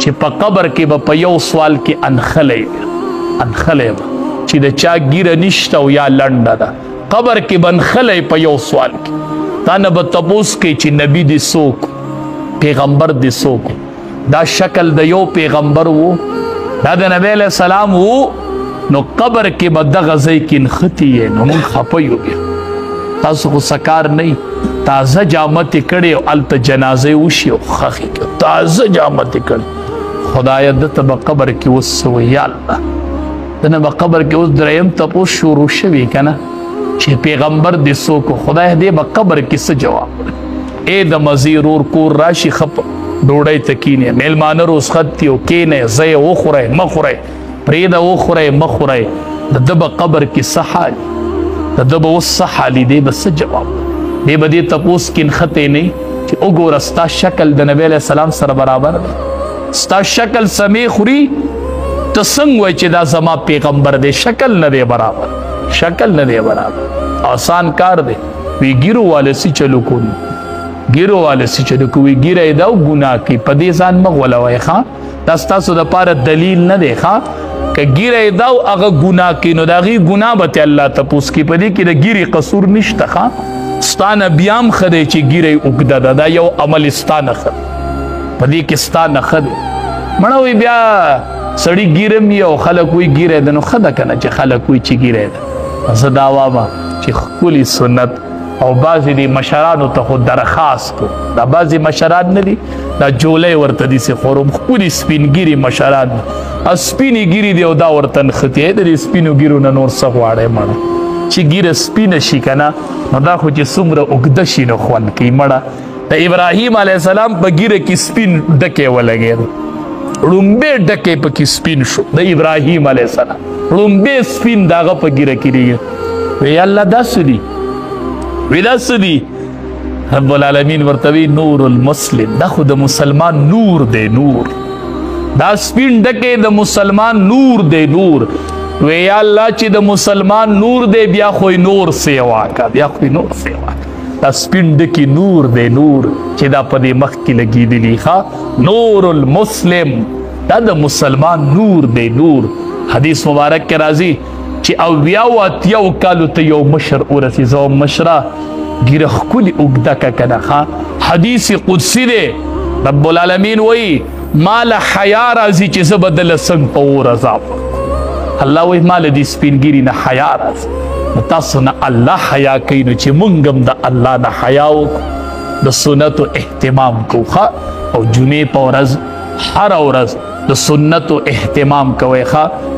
چې په قبر کې به په یو سوال کې انخلی انخلی به چې د چا ږیره نشته او یا لنډه ده، قبر کې به انخلی په یو سوال کې. تا نه به تپوس کوي چې نبي دې څوک، پیغمبر دې څوک. دا شکل د یو پیغمبر وو، دا د نبی علیه السلام وو، نو قبر کې به دغه ځای کې نښتي یې، نو موږ خفه یو. بیا تاسو خو سکار نه، تازه جامه تې کړې او هلته جنازه یې وشي او ښخې کړي، تازه جامه تې کړې. خدایه ده ته به قبر کې اوس څه وایي؟ یا الله، ده نه به قبر کې اوس دریم تپوس شروع شوی که نه چې پیغمبر دې څوک؟ خدای دې به قبر کې څه جواب ورکړي؟ ای د مزې رور کور راشي، ښه ډوډۍ ته کینې، میلمانه رخصت دي او کینې، ځای وخورئ مه خورئ، پرېږده وخورئ مه خورئ. د ده به قبر کې څه حال، د ده به اوس څه حال دی، به څه جواب دی؟ به دې تپوس کې نښتی نه چې وګوره ستا شکل د نبی علیه السلام سره برابر دی، ستا شکل سمې خوري، ته څنګه وایې چې دا زما پیغمبر دی؟ شکل نه دی برابر، شکل نه دی برابر. آسان کار دی، وی ګیرو والے سی چلو کو، ګیرو والے سی چلو کو، وی ګیره یې ده او ګناه کوي. په دې ځان مه غولوئ ښه، دا ستاسو دپاره دلیل نه دی ښه. که ګیره یې ده او هغه ګناه کوي، نو د هغې ګناه به ترې الله تپوس کوي، په دې کې د ګیرې قصور نشته ښه. ستا نه بیا هم ښه دی چې ګیره یې اوږده ده، دا یو عمل ستا نه ښه دی، په دې کې ستا نه ښه دی. مړه وایي بیا سړي ګیره هم وي او خلک وایي ګیره یې ده، نو ښه ده که نه چې خلک وایي چې ګیره یې ده. زه دا وایم چې ښکلي سنت او بعضې دې مشرانو ته خو درخواست کو، دا بعضې مشران نه دي، دا جولۍ ورته داسې خورم، ښکلي سپین ږیري مشران دي، سپینې ږیرې دي او دا ورته نښتي. د دې سپینو ږیرو نه نور څه غواړی مړه؟ چې ږیره سپینه شي که نه، نو دا خو چې څومره اوږده شي نو خوند کوي مړه. د ابراهیم علیه السلام په ږیره کې سپین ډکی ولګېد، ړومبی ډکی پکې سپین شو. د ابراهیم علیه السلام ړومبی سپین د هغه په ږیره کې دی. وی الله دا څه دي؟ وی دا څه دي؟ رب العالمین ورته وی نور المسلم، دا خو د مسلمان نور دی، نور. دا سپین ډکی د مسلمان نور دی، نور. وی یا الله چې د مسلمان نور دی، بیا خو یې نور سیوا کا، بیا خو یې نور سیوا کا. دا سپین ډکی نور دی، نور چې دا په دې مخ کې لګېدلی ښه، نور المسلم، دا د مسلمان نور دی، نور. حدیث مبارک کې راځي چې اویاو اتیاو کالو ته یو مشر ورسي، زه مشره ږیره ښکلې اوږده که که نه ښه. حدیث قدسي دی، رب العالمین وایي ما له حیا راځي چې زه به دله څنګه په اور عذاب ورکړم. الله وایي ما له دې سپین ږیري نه حیا راځي. نو تاسو نه الله حیا کوي، نو چې مونږ هم د الله نه حیا وکړو، د سنتو اهتمام کوو ښه، او جمعې په ورځ هره ورځ د سنتو اهتمام کوئ ښه.